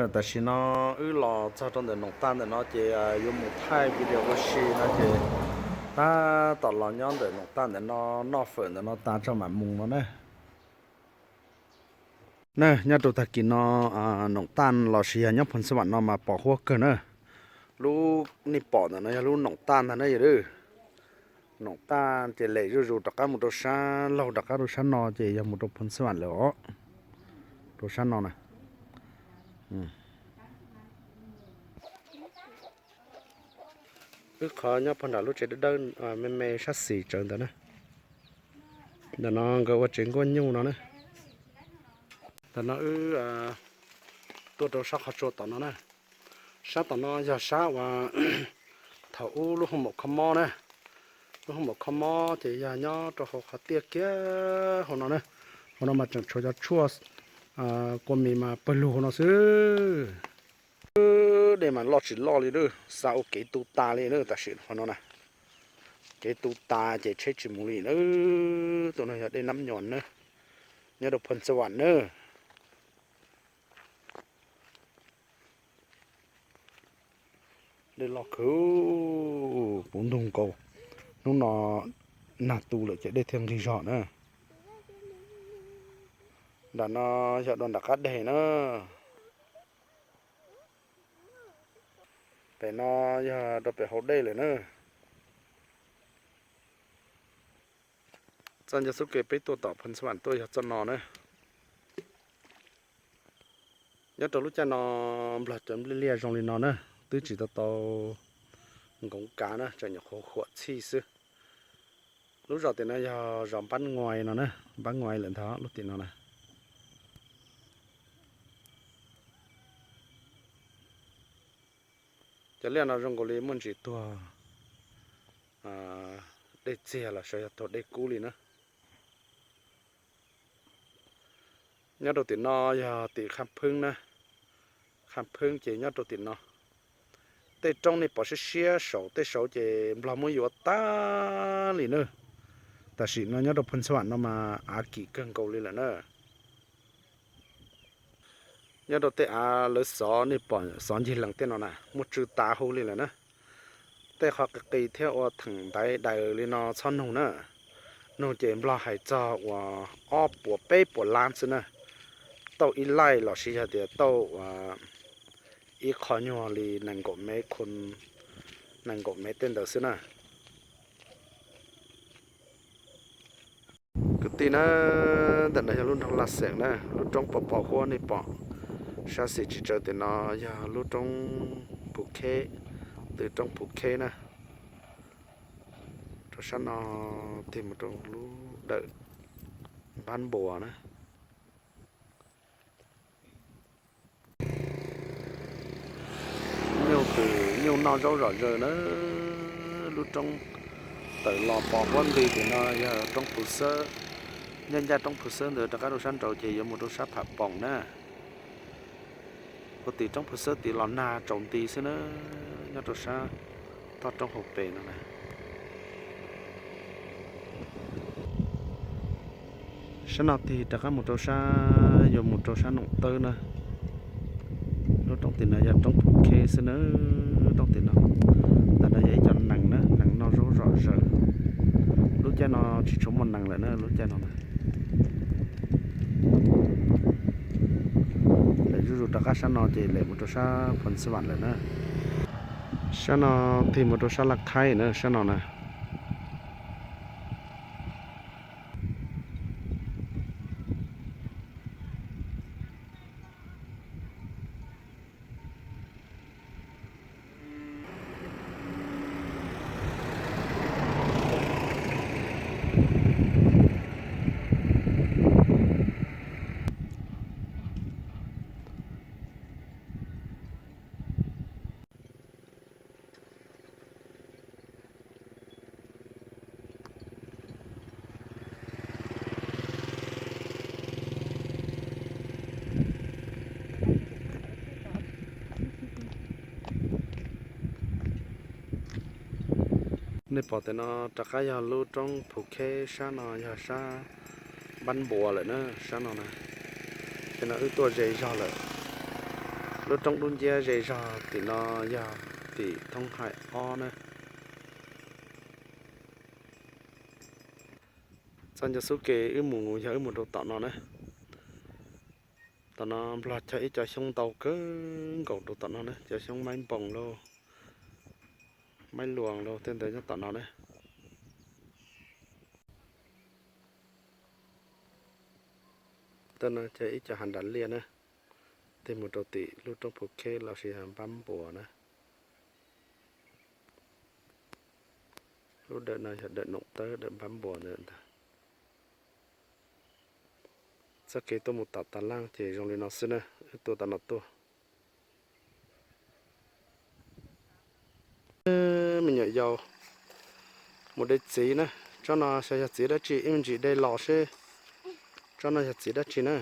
Tam sim no wb los txog rau ntawm Noom Taj ntawm no ces yuav mus thaij video ua si no ces tab tom los nyob ntawm Noom Taj ntawm no noj fawm ntawm no tas tso mam mus no na. Na, nyob rau tag kis no Noom Taj los sis yog nyob Phoos Xab Vam no mas pom huab kawg na. Lub nej pom ntawm no yog lub Noom Taj ntag na yom. Noom Taj ces lem zuj zus rov qab mus rau sab laug rov qab rau sab no ces yog mus rau Phoos Xab Vam lawm os. Rau sab no na. Wb qhov nyob puag nram lub tsev dawb dawb me me sab xis tsawv ntawd na. Ntawm no nkawd ua tsev nkuaj nyuj no na. Ntawm no wb tuaj rau sab qhov tsua tom no na. Sab tom no yog sab uas thaum ub lub hoob maum kho mob na. Lub hoob maum kho mob ces yog nyob rau hauv qhov tiaj kiag hauv no na. Hauv no mas tseem tshuav cov tshuaj kua mis mas pawg lug hauv no xwb. Dej mas loj tsis loj li, xa ua kev tu tas li na tam sim hauv no na. Kev tu tas ces tsheb tsis mus li na. Tus no yog dej Nab Nyuam na, nyob rau Phoos Xab Vam na. Dej loj kawg, puv ntug nkaus. Hnub no nag tu lawm ces dej thiaj nqig zog na. Nram no yog dua nram qab deg na. Pem no yog rau pem hauv dej lawm na. Txoj ncauj xub ke peb tuaj tom Phoos Xab Vam tuaj yog txoj no na. Nyob rau lub caij no nplog cov npliaj liaj zoo li no na, twb tsis tau tau nkoov kav na, tseem nyuam qhuav huam txhij xwb. Lub zos tim no yog zos Npab Nguai no na, Npab Nguai lawm ntag lub tim no na. Cov liaj no zoo nkaus li muaj ntsis tuag dej txiag los sawv yog tuag dej kub li na. Nyob rau tim no yog tim Khaj Phweb na, Khaj Phweb ces nyob rau tim no. Tej roob nej pom siab siab saum tej saud ces nplog muab yuav tag li na. Tam sim no nyob rau Phoos Xab Vam no mas av kim kawg nkaus li lawm na. Nyob rau tej av lawv xov nej pom xov ncig lees tej no na muaj tsw tas huv li lawm na. Tej qhov qis qis thiab ua theem ntaiv daws li no txhob nug na. Nug ces nplog hais txog uas ob puas peb puas lab xwb na. Tauj ib laij los sis yog tias tauj ib qho nyuag li nees nkaum mev khu, nees nkaum mev tej ntawd xwb na. Kwv tij na, ntawm no yog lub nroog Laj Xeem na, lub roob pos pos huab nej pom sab xis tsis tsawv tim no yog lub roob Phuv Kheb, tw roob Phuv Kheb na. Rau sab no tig mus rau lub dawm Npab Npuas na. Nyuj twm nyuj noj zaub zom zaws na. Lub roob tawm los pos huab nti tim no yog roob Phuv Xab. Ncaj ncaj roob Phuv Xab ntawd rov qab rau sab nraud ces yuav mus rau sab Pham Poom na. Ua tim roob Phuv Xab tim los nag tsaus nti xwb na, nyob rau sab toj roob hauv pes no na. Sab no tig rov qab mus rau sab, yuav mus rau sab Noom Tawb na. Lub roob tim no yog roob Phuv Kheb xwb na, roob tim no. Ntawm no yog ib co nees na, nees noj zaub zom zaws. Lub caij no tsis tshua muaj nees lawm na, lub caij no na. Lem zuj zus rov qab sab no ces lem mus rau sab Phoos Xab Vam lawm na. Sab no tig mus rau sab Laj Khaib na, sab no na. Nej pom tim no rov qab yog lub roob Phuv Kheb, sab no yog sab Npab Npuas lawm na, sab no na. Tim no wb tuaj ze zog lawm. Lub roob dub nciab ze zog tim no yog tim thoob hais ob na. Txoj ncauj xub ke wb mus yog wb mus rau tom no na. Tom no Nplog cog ib co xyoob ntau kawg nkaus rau tom no na, cov xyoob maib npoos lauj, maib luas lauj, tej ntawd nyob tom no na. Tej no cog ib co hav nram liaj na, tej mus rau tim lub roob Phu Kheb los sis yog Npab Npuas na. Lub dawm no yog dawm Noom Tawb, dawm Npab Npuas ntawd ntag. Txoj kev tuaj mus tom Tav Laaj ces zoo li no xwb na, wb tuaj tom no tuaj. Me nyuam yaus mus de txiv na, tsob no xyov yog txiv dab tsi, ib me ntsis de los seb tsob no yog txiv dab tsi na.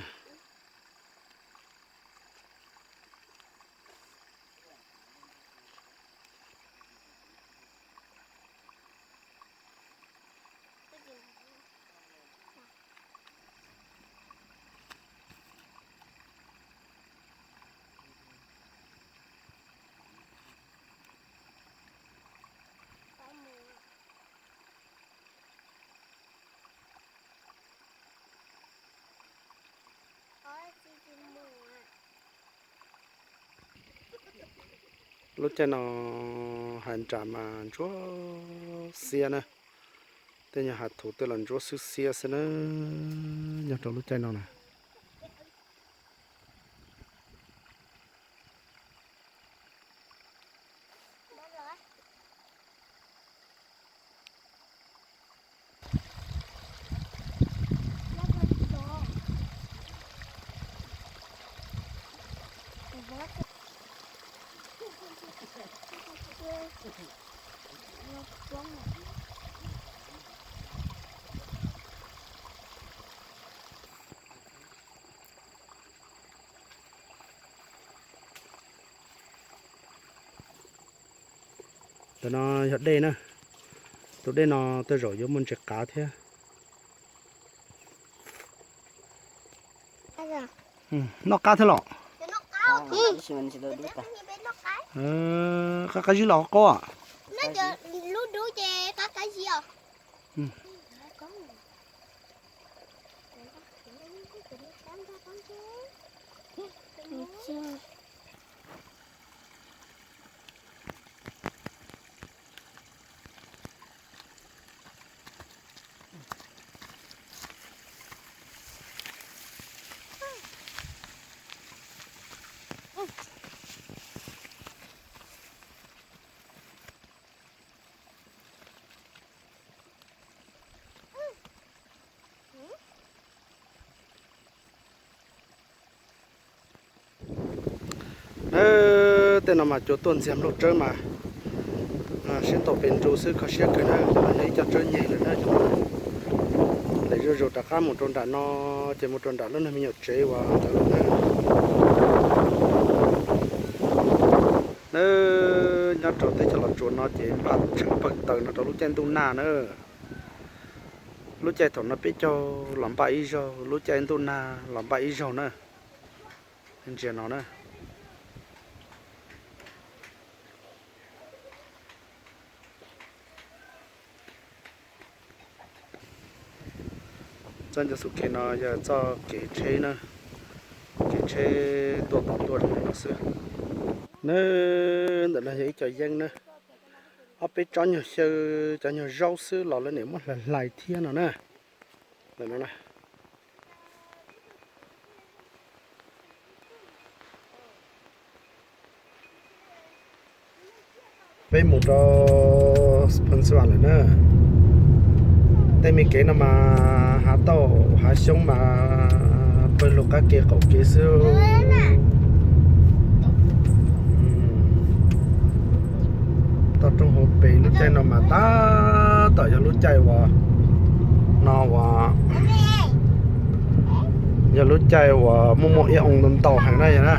Lub caij no hav nram mas ntsuab xiab na, tej nyuag hav thuv tej los ntsuab xwb xiab xwb na, nyob rau lub caij no na. Ntawm no yog dej na, tus dej no tej zaum yuav muaj ntses qav thiab. Noj qab thiab los? Qab qab zib los qaub. Tej no mas cua tuaj ntxiag nplooj tsawb mas sib ntaus pes ntsuj xwb, kho siab kawg na. Cov no yog ib co tsawb nyeg lawm na. Lawv zuj zus rov qab mus rau nram no, ces mus rau nram lub neeg me nyuam tsev uas ntawd lawm na. Nyob rau teb chaws Los Tsuas no ces npaj tshaj pawg taws no rau lub caij ntuj nag na. Lub caij thaum no peb caug los npaj ib zaug, lub caij ntuj nag los npaj ib zaug na. Ntsia no na. Txoj ncauj xub ke no yog txoj kev tsheb na, kev tsheb tuaj tos tuaj zoo li no xwb. Nab, ntawm no yog ib co yeeb na, ob peb tsob nyuag xyaw, cov nyuag zaub xwb los lawv niam muab hlais hlais thiab no na. Ntawm no na. Peb mus rau Phoos Xas Vas lawm na. Tej me kev no mas hav tauj hav xyoob mas pawg lug qab kev qaum kev xwb. Toj roob hauv pes lub caij no mas tab tom yog lub caij uas no uas yog lub caij uas muaj muaj ib oo ntau ntau heev na yog na.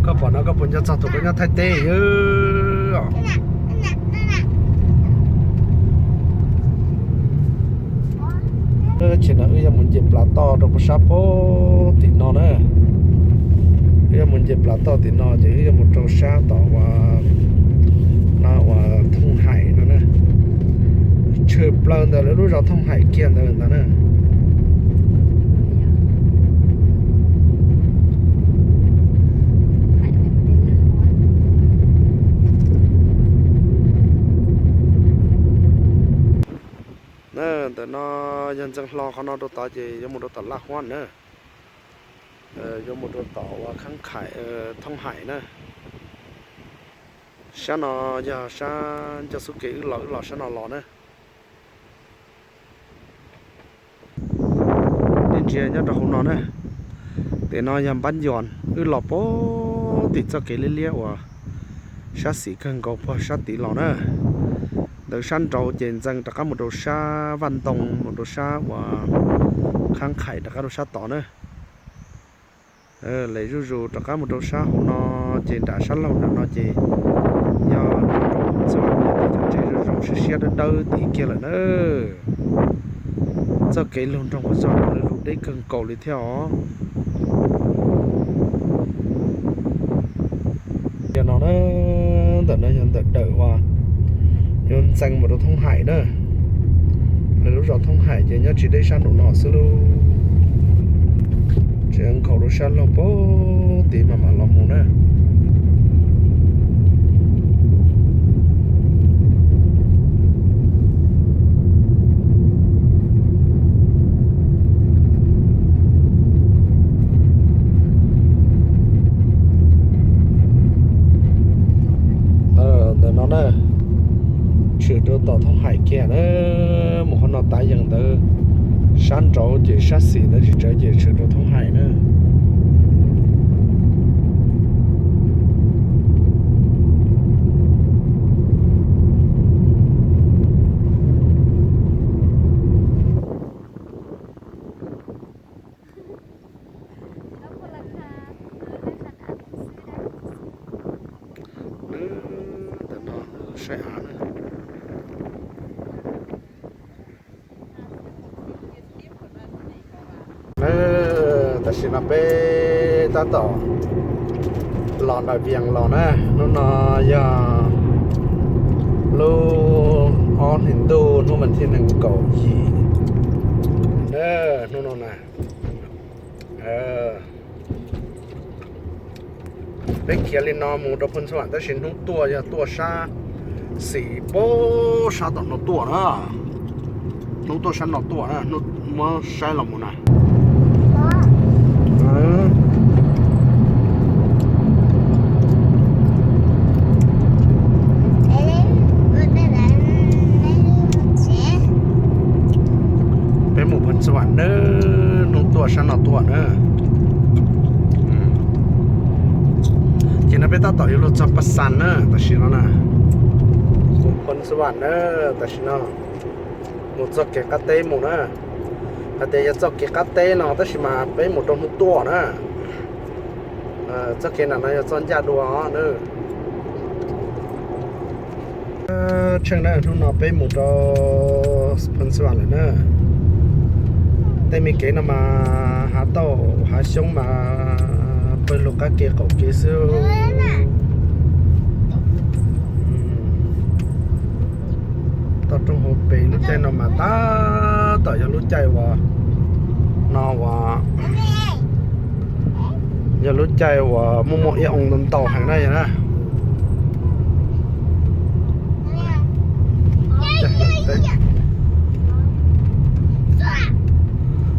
Koj pom no koj puas nco txog tus koj nyob Thaib teb yom? Ces no wb yuav mus nce plav toj rau puag sab puag tim no na. Wb yuav mus nce plav toj tim no ces wb yuav mus rau sab tom uas no uas Thooj Haim no na. Tshwm plaws ntawm lawv lub zos Thooj Haim kiag ntawd ntag na. Ntawm no yog ntxeev hlo qhov no rau tod ces yuav mus rau tom Laj Huab na. Yuav mus rau tom uas Khaab Khaim, Thooj Haim na. Sab no yog sab ncauj xub kev wb los, wb los sab no los na. Nej ntsia nyob rau hauv no na, tim no yog Npab Yos, wb los puag tim txoj kev liab liab uas sab xis kawg nkaus puag sab tid los na. Ntawm sab nraud ces ntxeev rov qab mus rau sab Vaj Ntoo, mus rau sab uas Khaab Khaim rov qab rau sab tod na. Les zuj zus rov qab mus rau sab hauv no, ces nram sab laug nram no ces yog txoj kev zuj zus siab siab dawb dawb tid kiag lawm na. Txoj kev lug nroog Phoos Xab Vam lug deb kawg nkaus li thiab os. Yog no na, ntawm no yog ntawm dawm uas yuav ntxeev mus rau Thooj Haim na. Lawv lub zos Thooj Haim ces nyob tsis deb sab nraum no xwb lauj. Tseem nkhaus rau sab laug puag tid mas mam los mus na. Ntawm no na, tshwm rau tom Thooj Haim kiag na, mus qhov no tav yees ntawd, sab nraud ces sab xis ntawd tsis tsawg ces tshwm rau Thooj Haim na. Ntawm no saib av na. Tam sim no peb tab tom los nram Vias los na, hnub no yog lub ob hlis ntuj hnub vas thib nees nkaum yim, hnub no na. Peb khiav li no mus rau Phoos Xab Vam tab sis hnub tuaj yog tuaj sab xis puag sab tom no tuaj na. Hnub tuaj sab no tuaj na, hnub muab saib los mus na. Peb mus Phoos Xab Vam nawb, hnub tuaj sab no tuaj na. Ces no peb tab tom yuav luag txog Paj Xas na, tam sim no na. Mus Phoos Xab Vam na, tam sim no mus txoj kev qab teb mus na. Hais tias yog txoj kev qab teb no tab sis mas peb mus rau hnub tuaj na. Txoj kev nram no yog txoj ncaj dua na. Tsheej na, hnub no peb mus rau Phoos Xab Vam lawm na. Tej me kev no mas hav tauj hav xyoob mas pawg lug qab kev qaum kev xwb. Toj roob hauv pes lub caij no mas tab tom yog lub caij uas no uas yog lub caij uas muaj muaj ib oo ntau ntau heev na yog na.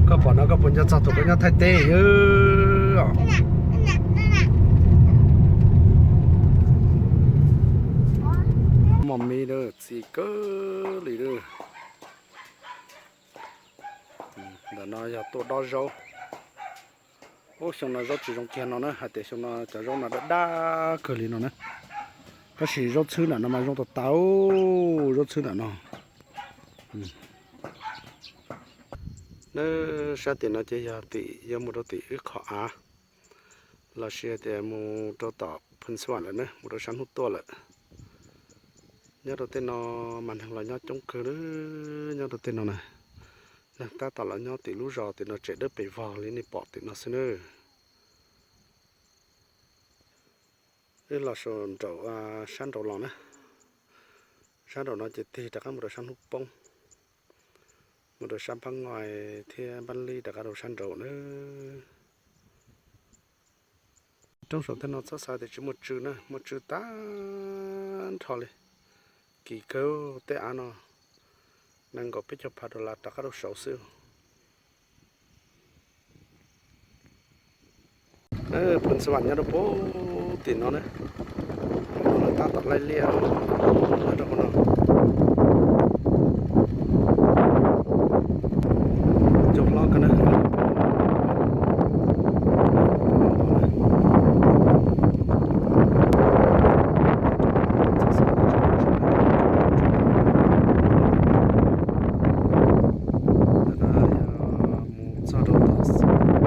Koj pom no koj puas nco txog tus koj nyob Thaib teb? Mos mis txi kawg li. Ntawm no yog tuaj dob zaub. Ub, xyoo no zaub tsis zoo kiag no na, hais tias xyoo no cov zaub no daj daj kawg li no na. Tab sis zaub txhwb nram no mas zoo tas tas, zaub txhwb nram no. Nab sab tim no ces yog tim yuav mus rau tim wb qhov av, los sis hais tias mus rau tom Phoos Xab Vam lawm na, mus rau sab hnub tuaj lawm. Nyob rau tej no mas neeg los nyob coob kawg, nyob rau tej no na. Tab tom los nyob tim lub zos tim no tsev dawb pes vog li nej pom tim no xwb nawb. Wb los saum nraum, sab nraud los na. Sab nraum no ces tig rov qab mus rau sab hnub poob, mus rau sab npab ngos thiab npab lib rov qab rau sab nraud na. Roob saum tej no txhob xav tias tsis muaj tswv na, muaj tswv tag nrho li. Kim kawg tej av no, nees nkaum peb caug phav dollar rov qab rau saud xwb. Phoos Xas Vam nyob rau pem tim no na, tab tom laij liaj nyob rau hauv no. Ncauj hlob kawg na. Mus txog rau tom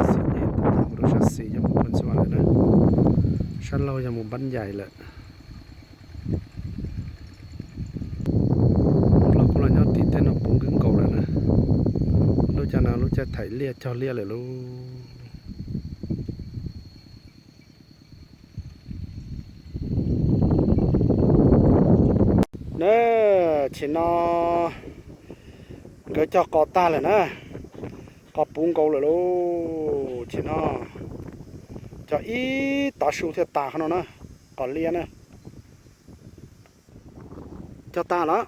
Xim Nyem, mus rau sab xis yog mus Phoos Xas Vam lawm na, sab laug yog mus Npab Yais lawm. Los kuj los nyob tim tej no puv nkaus lawm na. Lub caij no lub caij thaim liaj cog liaj lawm lauj. Na, chim no nkawd cog qos tag lawm na, qos puv nkaus lawm lauj. Chim no cog ib tav su thiaj tas qhov no na, qos liab na. Cog tag los?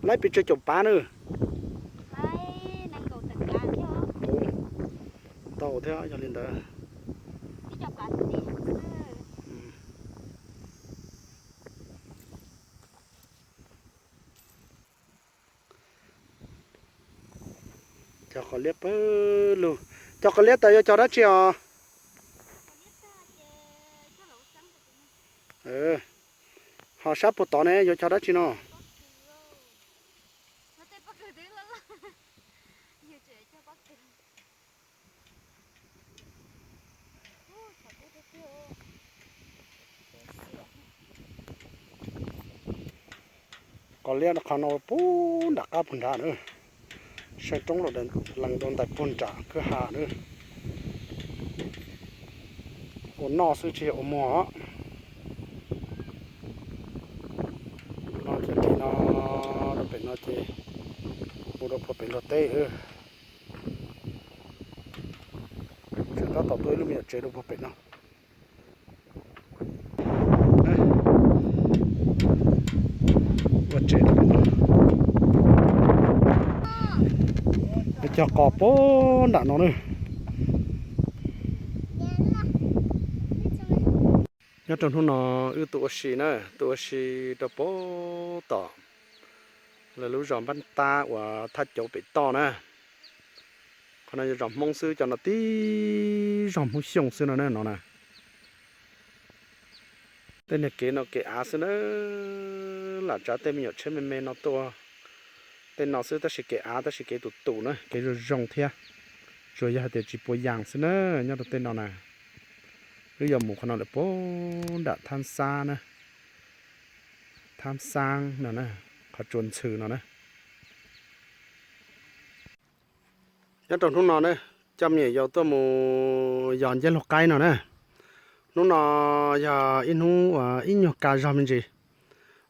Laib pes tsawg caum pab na? Ntau thiab yog li ntawd. Cog qos liab pawg lug. Cog qos liab tas yuav cog dab tsi os? Ho sab puag tod ne yuav cog dab tsi no? Qos liab qhov no puag nram qab puag nrad na. Saib roob los lees rau ntais puag nram kwj ha na. Ua noj xwb tsis yog ua muag os. No ces li no, rau pem no ces mus rau puag pem Luag teb. Tseem tab tom tuaj ib lub me nyuam tsev rau puag pem no. Ua tsev rau pem no. Cog qos puag nram no na. Nyob rau hnub no wb tuaj ua si na, tuaj ua si rau puag tom lawv lub zos Npab Tab uas thaj cauv pem toj na. Qhov no yog zos Hmoob xwb, cov no tib zos Hmoob Xyooj xwb no na, no na. Tej niag kev no kev av xwb na, lam tsav tej me nyuam tsheb me me no tuaj tej no xwb, tab sis kev av tab sis kev tus tus na, kev zoo zoo thiab. Tsuas yog hais tias tsis puas yas xwb na, nyob rau tej no na. Wb yuav mus qhov no lawm puag nram Thab Xab na, Thab Xab no na, qhov tsua ntxhw no na. Nyob rau hnub no na, coj me nyuam yaus tuaj mus yos nceb luag qaib no na. Hnub no yog ib hnub uas ib nyuag kaj zog me ntsis.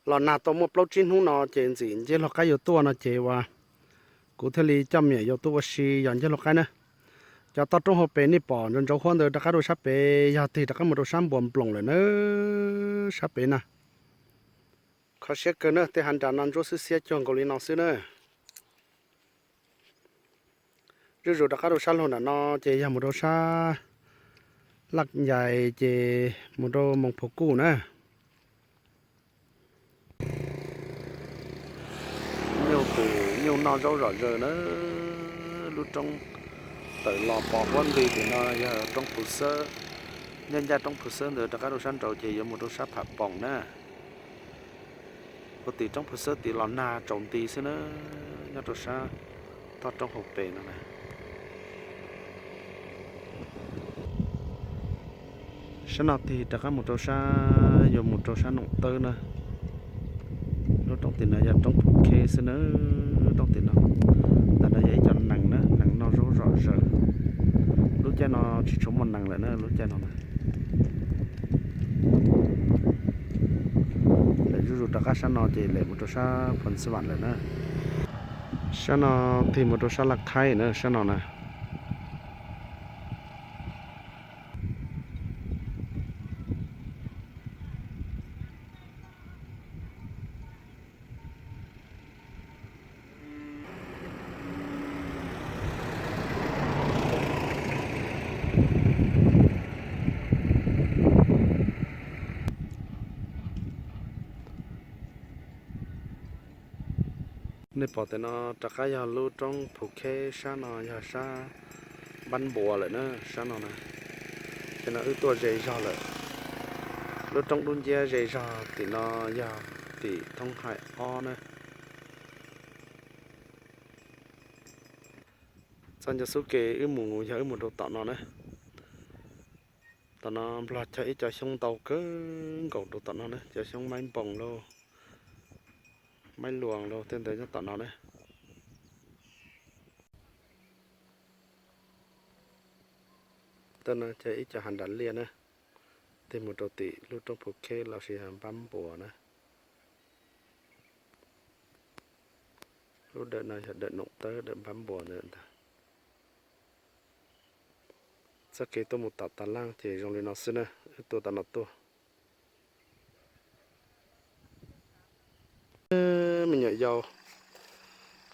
Los nag tau muaj plaub tsib hnub no ces ntxim nceb luag qaib yuav tuaj no ces uas kuv thiaj li coj me nyuam yaus tuaj ua si yos nceb luag qaib na. Cov toj roob hauv pes nej pom ntsauv ntsauv huab ntawd rov qab rau sab pem, yog tig rov qab mus rau sab npuas nploos lawm na, sab pem na. Kho siab kawg na, tej hav nram no ntsuab xwb xiab cuag nkaus li no xwb na. Zuj zus rov qab rau sab laug nram no ces yog mus rau sab Laj Yais ces mus rau Moos Phuv Kuj na. Nyuj twm nyuj noj zaub zom zaws na. Lub roob tawm los pos huab nti tim no yog roob Phuv Xab. Nyob ncaj roob Phuv Xab ntawd rov qab rau sab nraud ces yuav mus rau sab Pham Poom na. Ua tim roob Phuv Xab tid los nag tsaus nti xwb na, nyob rau sab toj roob hauv pes no na. Sab no tig rov qab mus rau sab, yuav mus rau sab Noom Tawb na. Lub roob tim no yog roob Phu Kheb xwb na, lub roob tim no. Ntawm no yog ib co nees na, nees noj zaub zom zaws. Lub caij no tsis tshua muaj nees lawm na, lub caij no na. Lawm zuj zus rov qab sab no ces lawm mus rau sab Phoos Xab Vam lawm na. Sab no tig mus rau sab Laj Khaib na, sab no na. Nej pom tias no rov qab yog lub roob Phu Kheb, sab no yog sab Npab Npuas lawm na, sab no na. Ces no wb tuaj ze zog lawm. Lub roob dub nciab ze zog tim no yog tim thoob hais ob na. Txoj ncauj xub ke wb mus yog wb mus rau tom no na. Tom no Nplog cog ib co xyoob ntau kawg nkaus rau tom no na, cov xyoob maib npoos lauj, maib luas lauj, tej ntawd nyob tom no na. Tom no cog ib co hav nram liaj na, tig mus rau tim lub roob Phu Kheb los sis yog Npab Npuas na. Lub dawm no yog dawm Noom Tawb, dawm Npab Npuas ntawd ntag. Txoj kev tuaj mus tom Tav Laaj ces zoo li no xwb na, wb tuaj tom no tuaj. Me nyuam yaus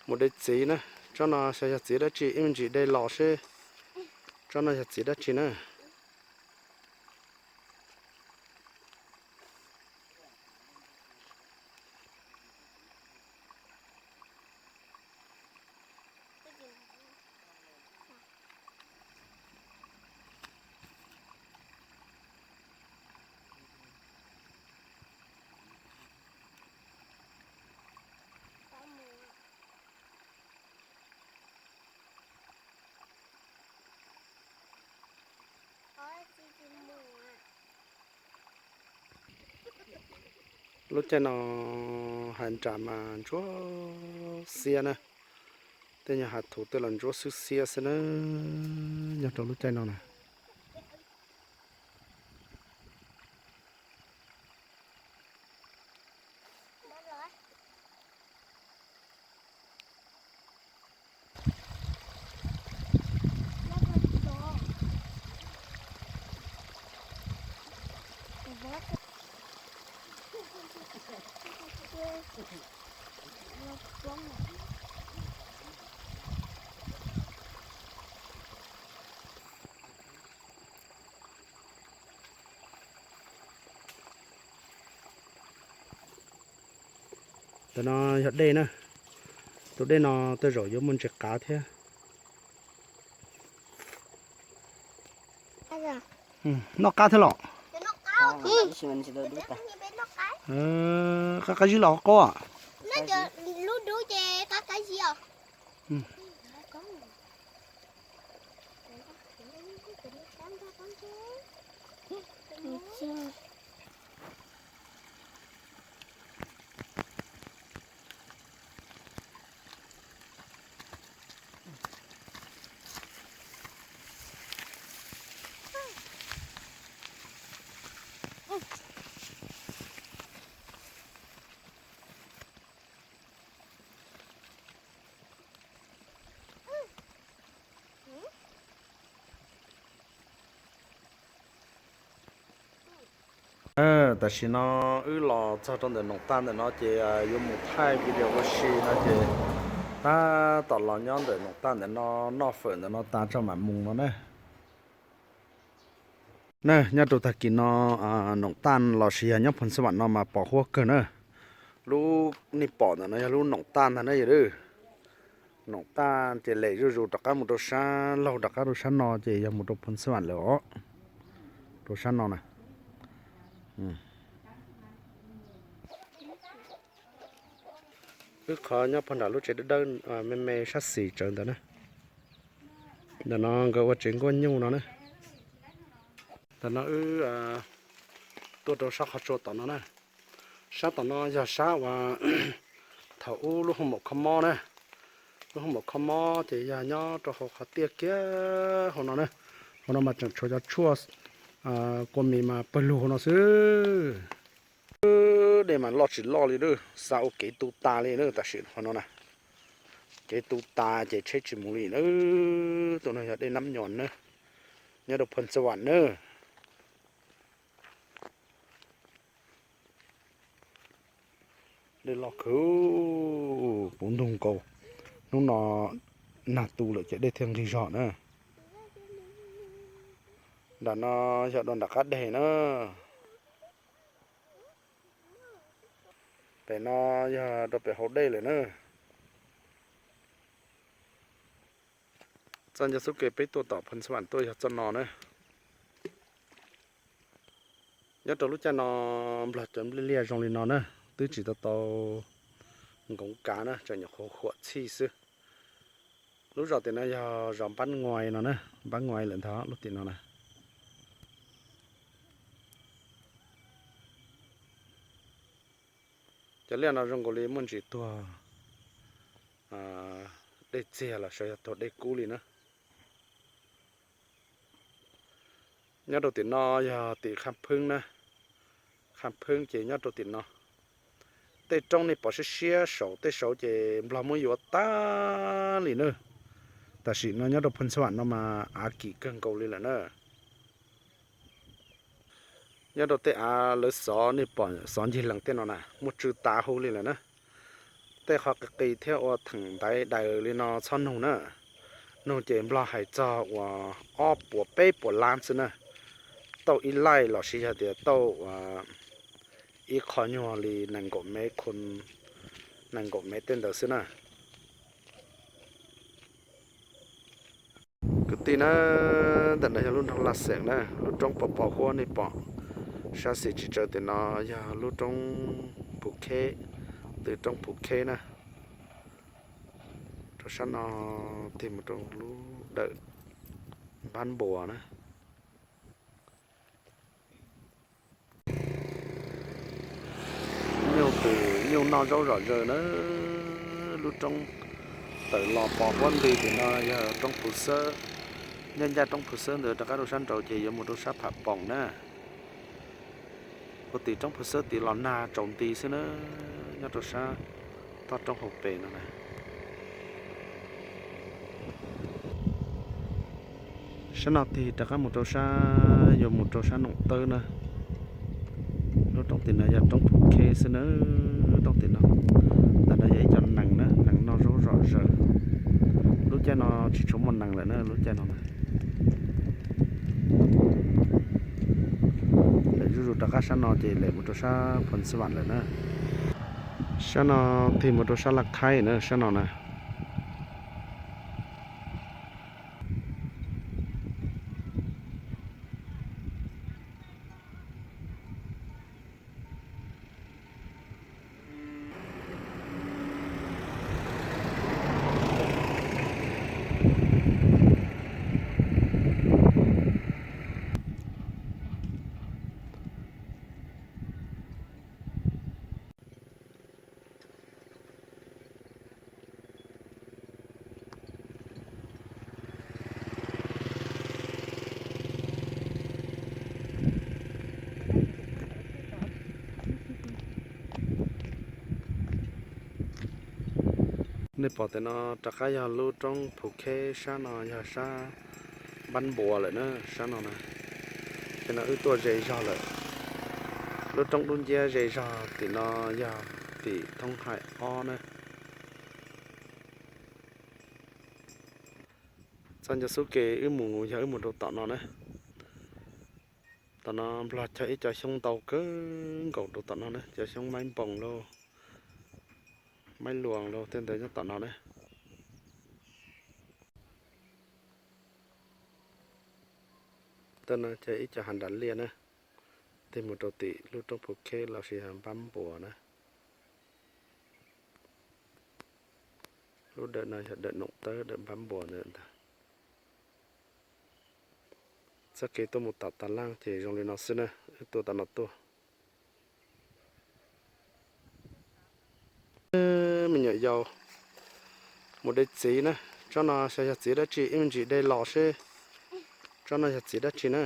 mus de txiv na, tsob no xyov yog txiv dab tsi, ib me ntsis de los seb tsob no yog txiv dab tsi na. Lub caij no hav nram mas ntsuab xiab na, tej nyuag hav thuv tej los ntsuab xwb xiab xwb na, nyob rau lub caij no na. Ntawm no yog dej na, tus dej no tej zaum yuav muaj ntses qav thiab. Noj qab thiab los? Qab qab zib los qaub. Tam sim no wb los txog rau ntawm Noom Taj ntawm no ces yuav mus thaij video ua si no ces tab tom los nyob ntawm Noom Taj ntawm no noj fawm ntawm no tas tso mam mus no na. Na, nyob rau tag kis no Noom Taj los sis yog nyob Phoos Xab Vam no mas pom huab kawg na. Lub nej pom ntawm no yog lub Noom Taj ntag na yom. Noom Taj ces lem zuj zus rov qab mus rau sab laug rov qab rau sab no ces yog mus rau Phoos Xab Vam lawm os. Rau sab no na. Wb qhov nyob puag nram lub tsev dawb dawb me me sab xis tsawv ntawd na. Ntawm no nkawd ua tsev nkuaj nyuj no na. Ntawm no wb tuaj rau sab qhov tsua tom no na. Sab tom no yog sab uas thaum ub lub hoo maum kho mob na. Lub hoo maum kho mob ces yog nyob rau hauv qhov tiaj kiag hauv no na. Hauv no mas tseem tshuav cov tshuaj kua mis mas pawg lug hauv no xwb. Dej mas loj tsis loj li, xa ua kev tu tas li na, tam sim hauv no na. Kev tu tas ces tsheb tsis mus li na. Tus no yog dej Nab Nyuam na, nyob rau Phoos Xas Vam na. Dej loj kawg, puv ntug nkaus. Hnub no nag tu lawm ces dej thiaj nqig zog na. Nram no yog dua nram qab deg na. Pem no yog rau pem hauv dej lawm na. Txoj nco xub ke peb tuaj tom Phoos Xas Vam tuaj yog txoj no na. Nyob rau lub caij no nplog cov nplej liaj zoo li no na, twb tsis tau tau nkoov kav na, tseem nyuam qhuav huam txhij xwb. Lub zos tim no yog zos Npab Nguais no na, Npab Nguais lawm ntag lub tim no na. Cov liaj no zoo nkaus li muaj ntsis tuag dej txiag los sis yog tuag dej kub li na. Nyob rau tim no yog tim Khaj Pheeb na, Khaj Pheeb ces nyob rau tim no. Tej roob nej pom siab siab saum tej saud ces nplog muab yuav tag li na. Tam sim no nyob rau Phoos Xas Vam no mas av kim kawg nkaus li lawm na. Nyob rau tej av lawv xov nej pom xov ncig lees tej no na muaj tsw tas huv li lawm na. Tej qhov qis qis thiab ua theem ntaiv daws li no txhob nug na. Nug ces nplog hais txog uas ob puas peb puas lab xwb na. Tauj ib laij los sis yog tias tauj ib qho nyuag li nees nkaum mev khu, nees nkaum mev tej ntawd xwb na. Kwv tij na, ntawm no yog lub nroog Laj Xeem na, lub roob pos pos huab nej pom sab xis tsis tsawv tim no yog lub roob Phuv Kheb, tw roob Phuv Kheb na. Rau sab no tig mus rau lub dawm Npab Npuas na. Nyuj twm nyuj noj zaub zom zaws na. Lub roob tawm los pos huab nti tim no yog roob Phuv Xab. Ncaj ncaj roob Phuv Xab ntawd rov qab rau sab nraud ces yuav mus rau sab Pham Poom na. Ua tim roob Phuv Xab tid los nag tsaus nti xwb na, nyob rau sab toj roob hauv pes no na. Sab no tig rov qab mus rau sab, yuav mus rau sab Noom Tawb na. Lub roob tim no yog roob Phuv Kheb xwb na, roob tim no. Ntawm no yog ib co nees na, nees noj zaub zom zaws. Lub caij no tsis tshua muaj nees lawm na, lub caij no na. Lawm zuj zus rov qab sab no ces lawm mus rau sab Phoos Xas Vam lawm na. Sab no tig mus rau sab Laj Thaib na, sab no na. Nej pom tias no rov qab yog lub roob Phuv Kheb, sab no yog sab Npab Npuas lawm na, sab no na. Ces no wb tuaj ze zog lawm. Lub roob dub nciab ze zog tim no yog tim thoob haim ob na. Txoj nco xub ke wb mus yog wb mus rau tom no na. Tom no nplog cog ib co xyoob ntau kawg nkaus rau tom no na, cov xyoob maib npoos lauj, maib luas lauj, tej ntawd nyob tom no na. Tej no cog ib co hav nram liaj na, tig mus rau tim lub roob Phuv Kheb los sis yog Npab Npuas na. Lub dawm no yog dawm Noom Tawb, dawm Npab Npuas ntawd ntag. Txoj kev tuaj mus tom Tag Laaj ces zoo li no xwb na, wb tuaj tom no tuaj. Me nyuam yaus mus de txiv na. Tsob no xyov yog txiv dab tsi, ib me ntsis de los seb tsob no yog txiv dab tsi na.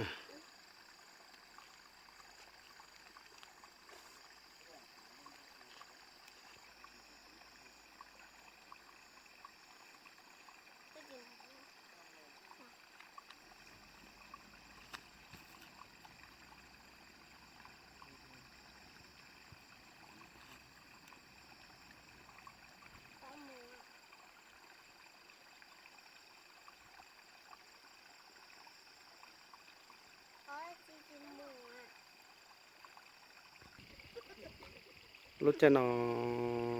Lub caij no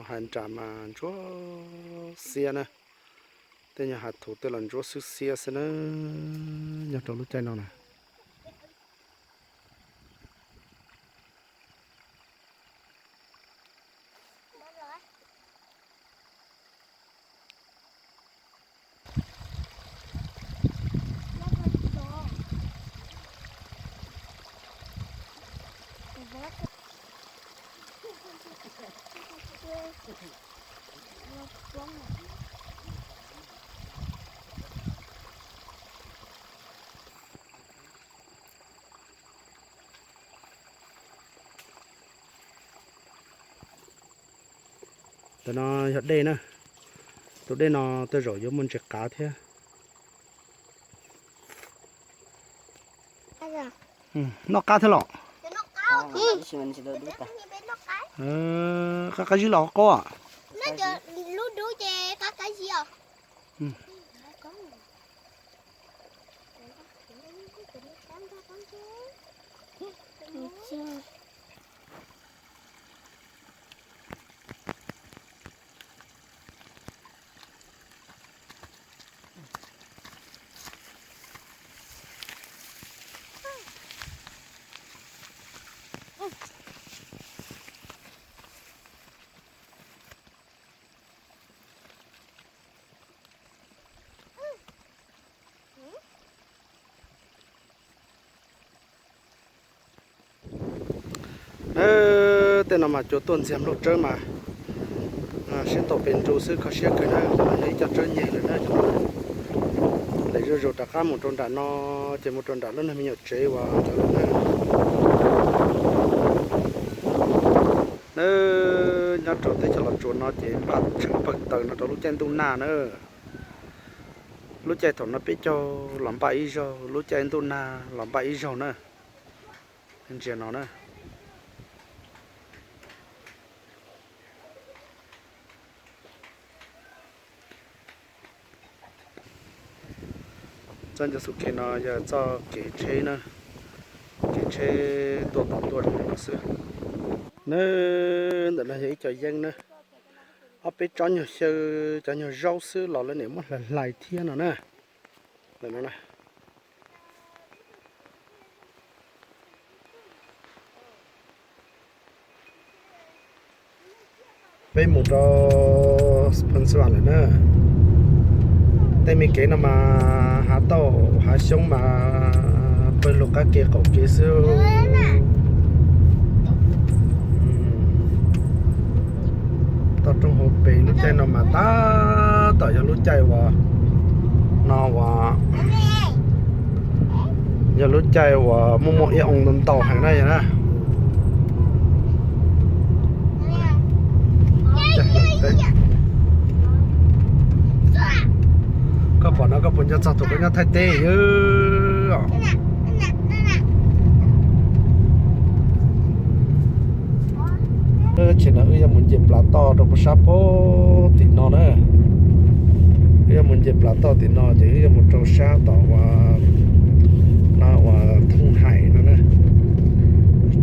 hav nram mas ntsuab xiab na. Tej nyuag hav thuv tej los ntsuab xwb xiab xwb na, nyob rau lub caij no na. Ntawm no yog dej na. Tus dej no tej zaum yuav muaj ntses qav thiab. Noj qab thiab los? Qab qab zib los qaub. Tej no mas cua tuaj ntxiag nplooj tsawb mas siab ntaus pes ntsuj xwb, kho siab kawg na. Ntawm no yog ib co tsawb nyeg lawm na. Lawm zuj zus rov qab mus rau nram no, ces mus rau nram lub neej me nyuam tsev uas ntawd lawm na. Nyob rau teb chaws Los Tsuas no ces npaj tshaj pawg taws no rau lub caij ntuj nag na. Lub caij thaum no peb caug los npaj ib zaug, lub caij ntuj nag los npaj ib zaug na. Ntsia no na. Txoj ncauj xub kev no yog txoj kev tsheb na, kev tsheb tuaj tod tuaj no xwb. Nab, ntawm no yog ib co yeeb na, ob peb tsob nyuag xyaw, cov nyuag zaub xwb los lawv niam muab hlais hlais thiab no na. Ntawm no na. Peb mus rau Phoos Xas Vas lawm na. Tej me kev no mas hav tauj hav xyoob mas pawg lug qab kev qaum kev xwb. Toj roob hauv pes lub caij no mas tab tom yog lub caij uas no uas yog lub caij uas muaj muaj ib oo ntau ntau heev na yog na. Koj pom no koj puas nco txog tus koj nyob Thaib teb? Tsheb no wb yuav mus nce plas toj rau puag sab pem tim no na. Wb yuav mus nce plas toj tim no ces wb yuav mus rau sab tom uas no uas Thooj Haim no na.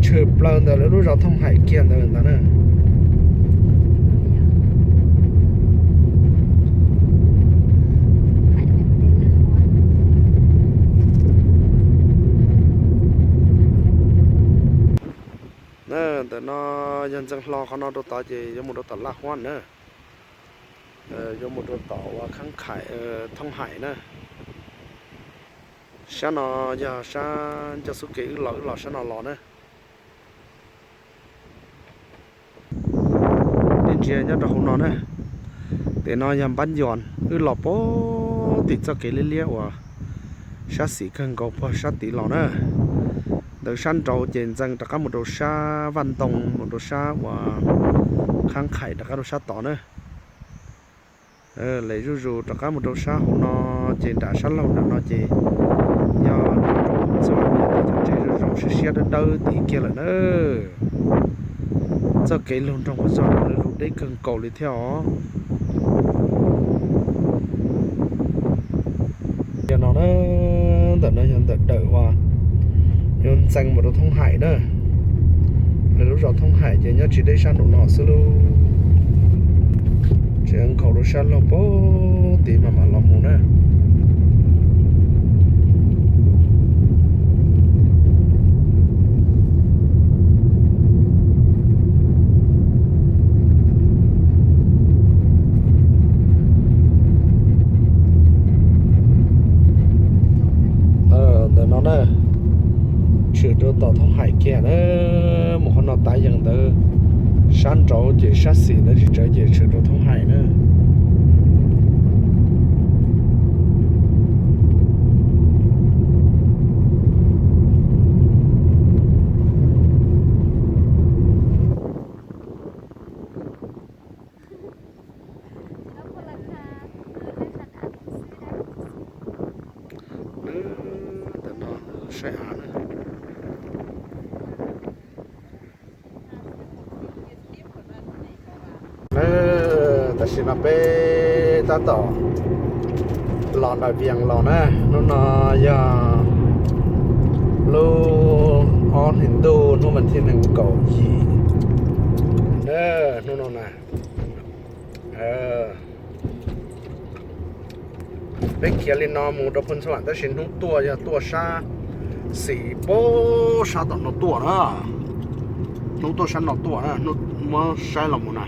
Tshwm plaws ntawm lawv lub zos Thooj Haim kiag ntawd ntag na. Ntawm no yog ntxeev hlo qhov no rau tod ces yuav mus rau tom Laj Huab na. Yuav mus rau tom uas Kheeb Khaim, Thooj Haim na. Sab no yog sab ncauj xub kev wb los, wb los sab no los na. Tej Ntsia nyob rau hauv no na, tim no yog Npab Yos, wb los puag tim txoj kev liab liab uas sab xis kawg nkaus puag sab tid los na. Ntawd sab nraud ces ntxees rov qab mus rau sab Vaj Ntoo, mus rau sab uas Qhab Qhais rov qab rau sab tod na. Lawv zuj zus rov qab mus rau sab hauv no, ces nram sab laug nram no ces yog rau Phoos Xas Vas, cov tsev zoo zoo siab siab dawb dawb tid kiag lawm na. Txoj kev lug nroog Phoos Xas Vas lawv lug deb kawg nkaus li thiab os. Yog no na, ntawm no yog ntawm dawm uas yuav ntxees mus rau Thoob Hais na. Lawv lub zos Thoob Hais ces nyob tsis deb sab nraum no xwb lauj. Tseem nkhaus rau sab laug puag tid mas mam los mus na. Ntawm no na, tshwm rau tom Thoob Hais kiag na. Mus qhov no tav yees ntawd, sab nraud ces sab xis ntawd tsis tsawg ces tshwm rau Thoob Hais na. Ntawm no saib av na. Tam sim no peb tab tom los nram Vias los na. Hnub no yog lub ob hlis ntuj, hnub vas thib nees nkaum yim na, hnub no na. Peb khiav li no mus rau Phoos Xas Vas tab sis hnub tuaj yog tuaj sab xis puag sab tom no tuaj na. Hnub tuaj sab no tuaj na, hnub muab saib los mus na.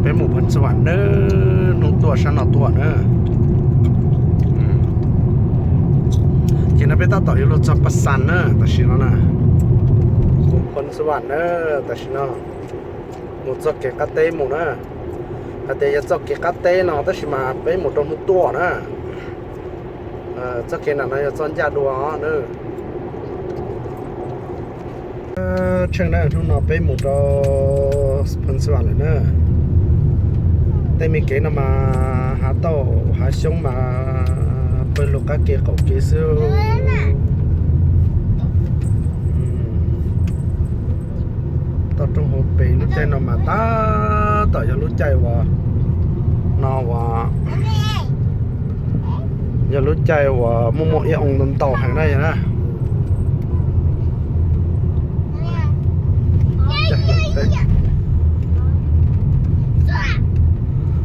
Peb mus Phoos Xas Vas nawb, hnub tuaj sab no tuaj na. Ces no peb tab tom yuav luag txog Pas Xas na, tam sim no na. Mus Phoos Xas Vas na, tam sim no mus txoj kev qab teb mus na. Hais tias yog txoj kev qab teb no tab sis mas peb mus rau hnub tuaj na. Txoj kev nram no yog txoj ncaj dua na. Tsheej na, hnub no peb mus rau Phoos Xas Vas lawm na. Tej me kev no mas hav tauj hav xyoob mas pawg lug qab kev qaum kev xwb. Toj roob hauv pes lub caij no mas tab tom yog lub caij uas no uas yog lub caij uas muaj muaj ib oo ntau ntau heev na yog na.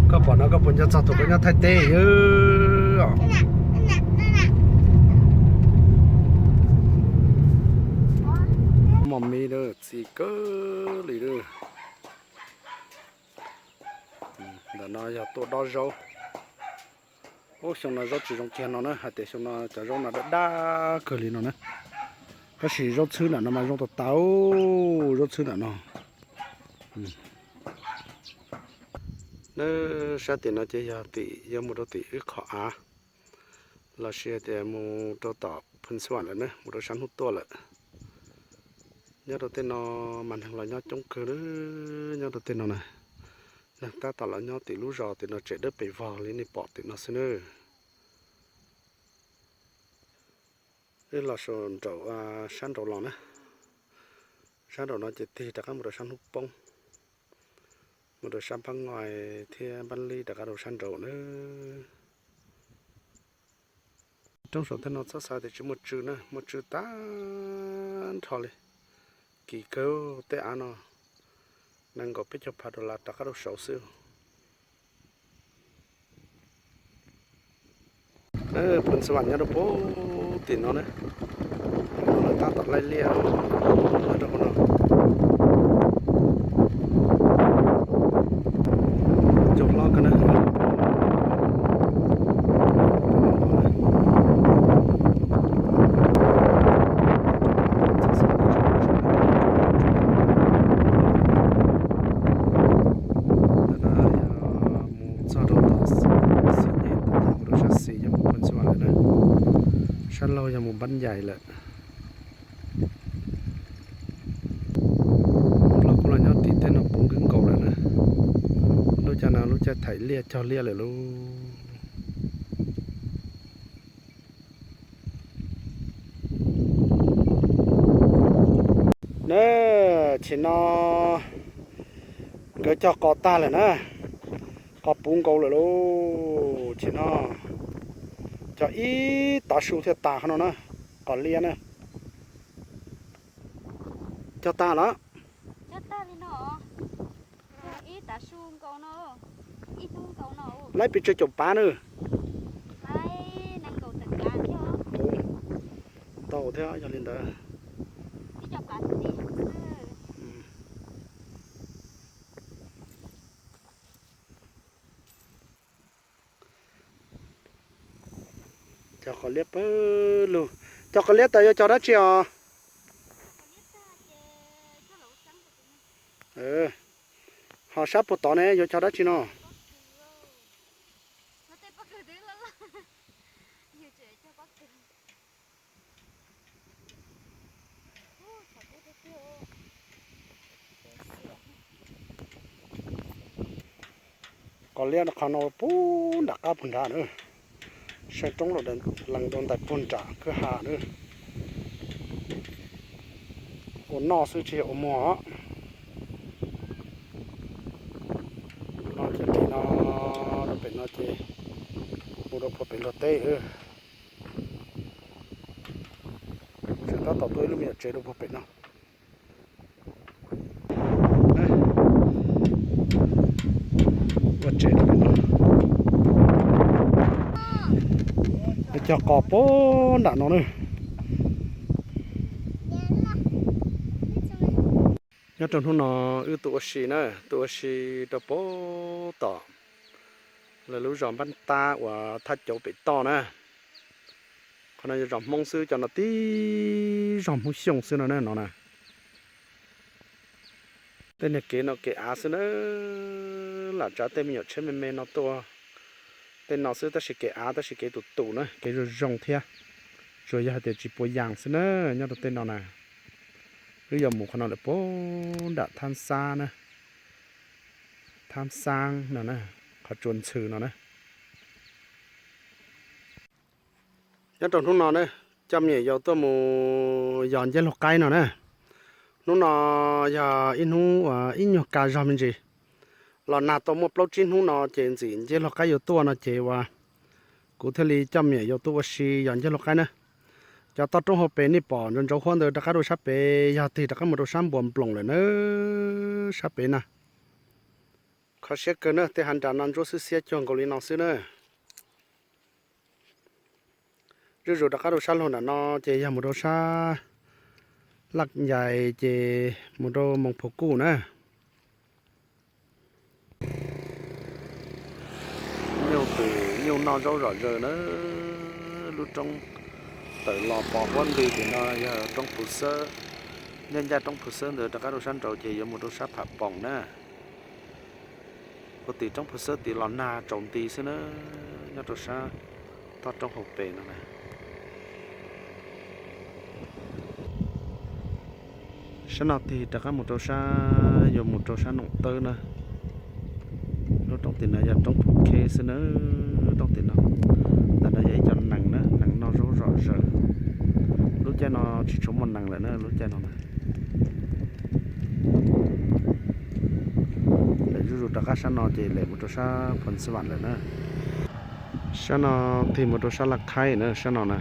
Koj pom no koj puas nco txog tus koj nyob Thaib teb os? Mos mis lawm, txi kawg li lawm. Ntawm no yog tuaj dob zaub. Ub, xyoo no zaub tsis zoo kiag no na, hais tias xyoo no cov zaub no daj daj kawg li no na. Tab sis zaub txhwb ntawm no mas zoo tas tas, zaub txhwb ntawm no. Nab sab tim no ces yog tim yuav mus rau tim wb qhov av, los sis hais tias mus rau tom Phoos Xas Vas lawm na, mus rau sab hnub tuaj lawm. Nyob rau tej no mas neeg los nyob coob kawg na, nyob rau tej no na. Neeg tab tom los nyob tim lub zos tim no tseem dawb pes vog li nej pom tim no xwb na. Wb los saum nraum sab nraud los na. Sab nraum no ces tig rov qab mus rau sab hnub poob, mus rau sab Npab Ngais thiab Npab Lib rov qab rau sab nraud na. Roob saum tej no txhob xav tias tsis muaj tswv na, muaj tswv tag nrho li. Kim kawg, tej av no nees nkaum peb caug phav dollar rov qab rau saud xwb. Phoos Xas Vas nyob rau puag tim no na, lawv tab tom laij liaj nyob rau hauv no. Cov hlob ko na, Laug yog mus Npab Yais lawm. Laug kuj los nyob tim tej no puv nkaus lawm na. Lub caij no lub caij thaim liaj cog liaj lawm lauj. Na, chim no nkawd cog qos tag lawm na, qos puv nkaus lawm lauj. Chim no cog ib tav su thiaj tas qhov no na, qos liab na. Cog tag los? Laib pes tsawg caum pav na? Ntau thiab yog li ntawd. Cog qos liab pawg lug. Cog qos liab tas yuav cog dab tsi os? Ho sab puag tod ne yuav cog dab tsi no? Qos liab qhov no puag nram qab puag nrad na. Saib roob lees rau ntais puag nram kwj ha na. Ua noj xwb tsis yog ua muag os. No ces li no, rau pem no ces mus rau puag pem Nplog teb. Tseem tab tom tuaj ib lub me nyuam tsev rau puag pem no. Ua tsev rau pem no. Cog qos puag nram no na. Nyob rau hnub no wb tuaj ua si na, tuaj ua si rau puag tom lawv lub zos Npab Tab uas thaj cauv pem toj na. Qhov no yog zos Hmoob xwb, cov no tib zos Hmoob Xyooj xwb no na, no na. Tej niag kev no kev av xwb na, lam tsav tej me nyuam tsheb me me no tuaj tej no xwb, tab sis kev av tab sis kev tus tus na, kev zoo zoo thiab. Tsuas yog hais tias tsis puas yas xwb na, nyob rau tej no na. Wb yuav mus qhov no lawm puag nram Thab Xab na, Thab Xab no na, qhov tsua ntxhw no na. Nyob rau hnub no na, coj me nyuam yaus tuaj mus yos nceb laug qaib no na. Hnub no yog ib hnub uas ib nyuag kaj zog me ntsis. Los nag tau muaj plaub tsib hnub no ces ntxim nceb laug qaib yuav tuaj no ces uas kuv thiaj li coj me nyuam yaus tuaj ua si yos nceb laug qaib na. Cov toj roob hauv pes nej pom ntsauv ntsauv huab ntawd rov qab rau sab pem yog tig rov qab mus rau sab Npuas Nploos lawm na, sab pem na. Kho siab kawg na, tej hav nras no ntsuab xwb xiab cuag nkaus li no xwb na. Zuj zus rov qab rau sab laug nram no ces yog mus rau sab Laj Yais ces mus rau Moos Phuv Kuj na. Nyuj twm nyuj noj zaub zom zaws na. Lub roob tawm los pos huab nti tim no yog roob Phuv Xawb. Ncaj ncaj roob Phuv Xawb ntawd rov qab rau sab nraud ces yuav mus rau sab Pham Poom na. Kuv tim roob Phuv Xawb tid los nag tsaus nti xwb na, nyob rau sab toj roob hauv pes no na. Sab no tig rov qab mus rau sab, yuav mus rau sab Noom Tawb na. Lub roob tim no yog roob Phuv Kheb xwb na, lub roob tim no. Ntawm no yog ib co nees na, nees noj zaub zom zaws. Lub caij no tsis tshua muaj nees lawm na, lub caij no na. Lawm zuj zus rov qab sab no ces lawm mus rau sab Phoos Xas Vam lawm na. Sab no tig mus rau sab Laj Khaib na, sab no na.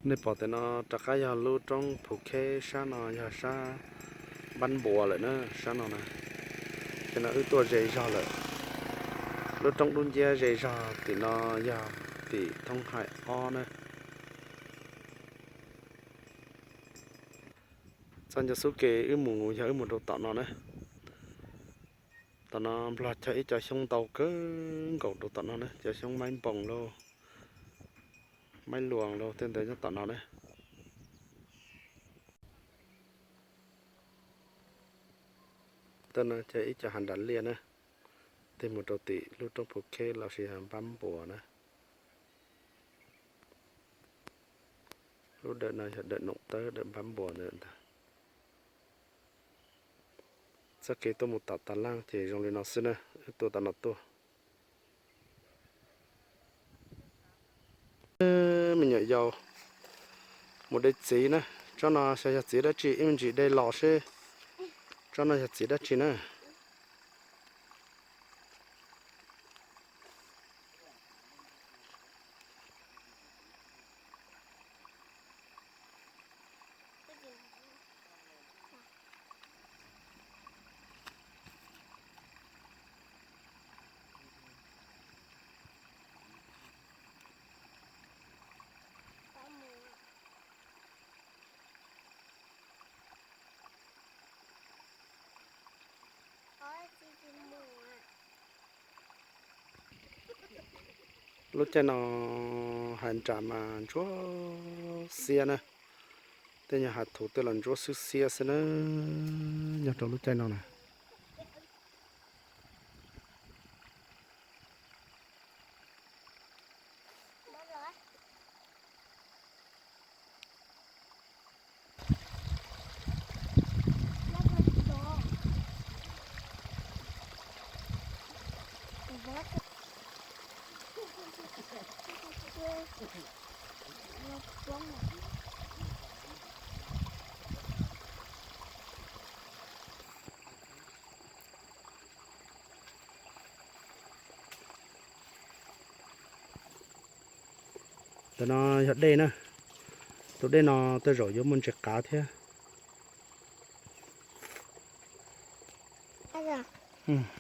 Nej pom tim no rov qab yog lub roob Phuv Kheb, sab no yog sab Npab Npuas lawm na, sab no na. Ces no wb tuaj ze zog lawm. Lub roob dub nciab ze zog tim no yog tim thoob Haim Ob na. Tau nco xub ke wb mus yog wb mus rau tom no na. Tom no Nplog chaw ib co xyoob ntau kawg nkaus rau tom no na, cov xyoob maib npoos lauj, maib luas lauj, tej ntawd nyob tom no na. Tej no ces ib co hav nram liaj na, tej mus rau tim lub roob Phu Kheb los sis yog Npab Npuas na. Lub dawm no yog dawm Noom Tawb, dawm Npab Npuas ntawd ntag. Txoj kev tuaj mus tom Tav Laaj ces zoo li no xwb na, wb tuaj tom no tuaj. Me nyuam yaus mus de txiv na, tsob no xyov yog txiv dab tsi, ib me ntsis de los seb tsob no yog txiv dab tsi na. Lub caij no hav nram mas ntsuab xiab na, tej nyuag hav thuv tej los ntsuab xwb xiab xwb na, nyob rau lub caij no na. Ntawm no yog dej na, tus dej no tej zaum yuav muaj ntses qav thiab.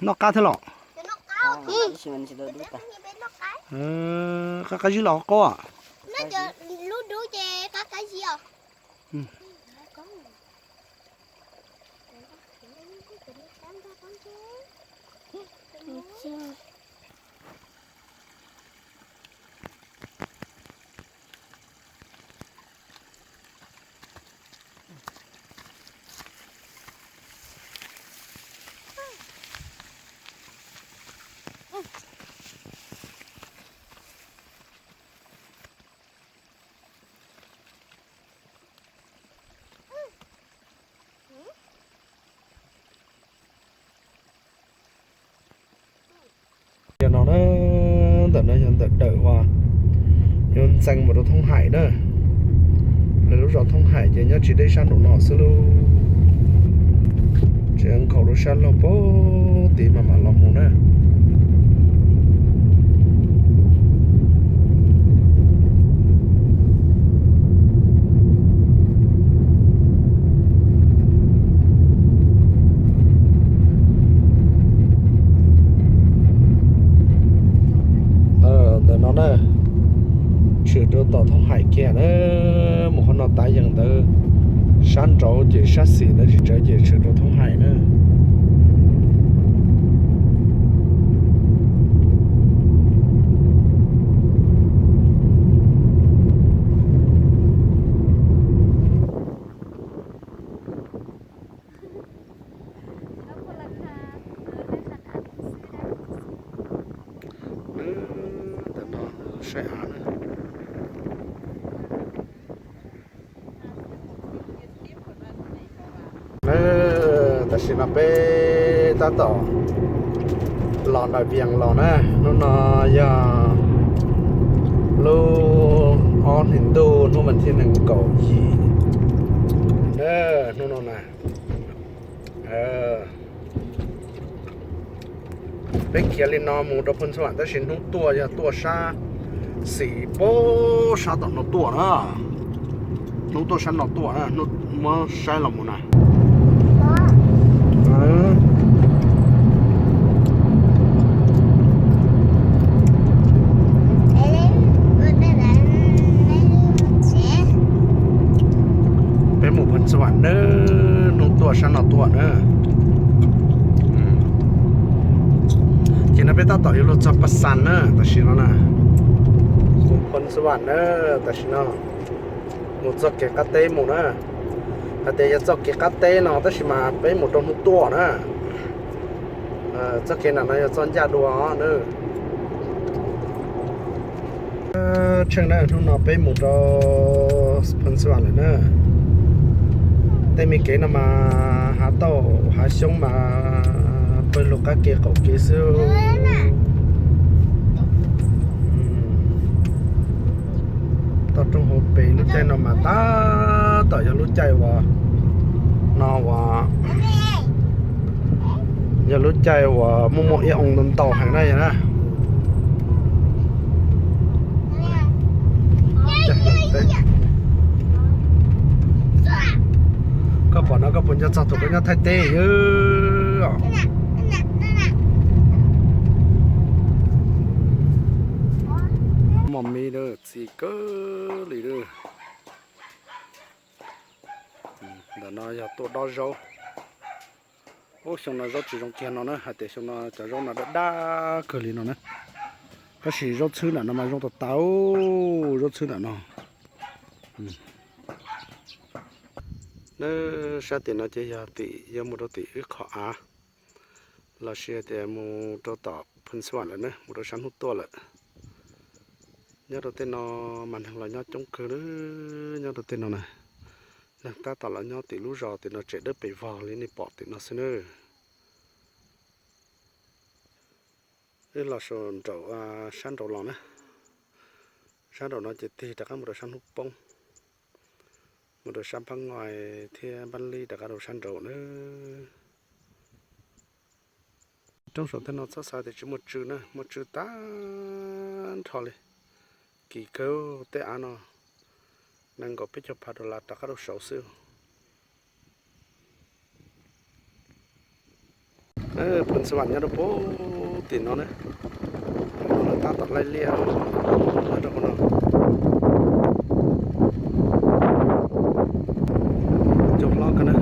Noj qab thiab los? Qab qab zib los qaub. Yog no na, ntawm no yog ntawm dawm uas yuav ntxeev mus rau Thoob Haim na. Lawv lub zos Thoob Haim ces nyob tsis deb sab nraum no xwb lauj. Tseem nkhaus rau sab laug pem tid mas mam los mus na. Ntawm no na, tshwm rau tom Thoob Haim kiag na. Mus qhov no tav yees ntawd, sab nraud ces sab xis ntawd tsis tsawv ces tshwm rau Thoob Haim na. Ntawm no saib av na. Tam sim no peb tab tom los nram Vias los na. Hnub no yog lub ob hlis ntuj, hnub vas thib nees nkaum yim. Hnub no na, peb khiav li no mus rau Phu Ntxhuam, tab sis hnub tuaj yog tuaj sab xis pem sab tom no tuaj na. Hnub tuaj sab no tuaj na, hnub muab saib los mus na. Peb mus Phu Ntxhuam nawb. Tuaj sab no tuaj na. Ces no peb tab tom yuav luag txog Paj Xas na, tam sim no na. Kuv Phoos Xas Vam na, tam sim no mus txoj kev qab teb mus na. Hais tias yog txoj kev qab teb no tab sis mas peb mus rau hnub tuaj na. Txoj kev nram no yog txoj ncaj dua na. Tsheej na, hnub no peb mus rau Phoos Xas Vam lawm na. Tej me kev no mas hav tauj hav xyoob mas pawg lug qab kev qaum kev xwb. Toj roob hauv pes lub caij no mas tab tom yog lub caij uas no uas yog lub caij uas muaj muaj ib oo ntau ntau heev na yog na. Koj pom no koj puas nco txog tus koj nyob Thaib teb os? Mos mis txi kawg li. Ntawm no yog tuaj dob zaub. Ub, xyoo no zaub tsis zoo kiag no na, hais tias xyoo no cov zaub no daj daj kawg li no na. Tab sis zaub txhwb nram no mas zoo tas tas, zaub txhwb nram no. Nab sab tim no ces yog tim yuav mus rau tim wb qhov av, los sis tias mus rau tom Phoos Xas Vam lawm na, mus rau sab hnub tuaj lawm. Nyob rau tej no mas neeg los nyob coob kawg na, nyob rau tej no na. Neeg tab tom los nyob tim lub zos tim no tsev dawb pes vog li nej pom tim no xwb na. Wb los saum nraum sab nraud los na. Sab nraum no ces tig rov qab mus rau sab hnub poob, mus rau sab Npab Ngoi thiab Npab Lib rov qab rau sab nraud na. Roob saum tej no txhob xav tias tsis muaj tswv na, muaj tswv tag nrho li. Kim kawg, tej av no nees nkaum peb caug phav dollar rov qab rau saud xwb. Phoos Xas Vam nyob rau puag tim no na, lawv tab tom laij liaj nyob rau hauv no. Cov hlob ko na,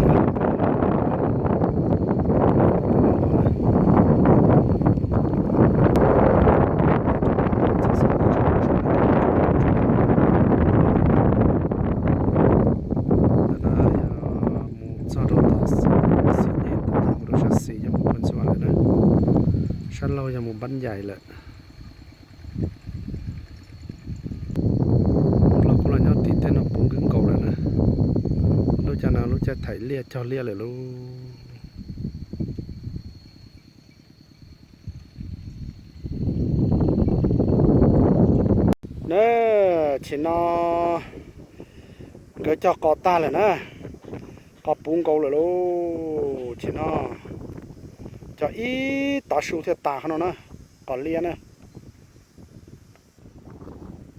mus txog rau tom xim nyem, mus rau sab xis yog mus Phoos Xas Vam lawm na, sab laug yog mus Npab Yais lawm. Los kuj los nyob tim tej no puv nkaus lawm na. Lub caij no lub caij thaim liaj cog liaj lawm lauj. Na, tam sim no nkawd cog qos tag lawm na, qos puv nkaus lawm lauj. Tam sim no cog ib tav su thiaj tas qhov no na, qos liab na.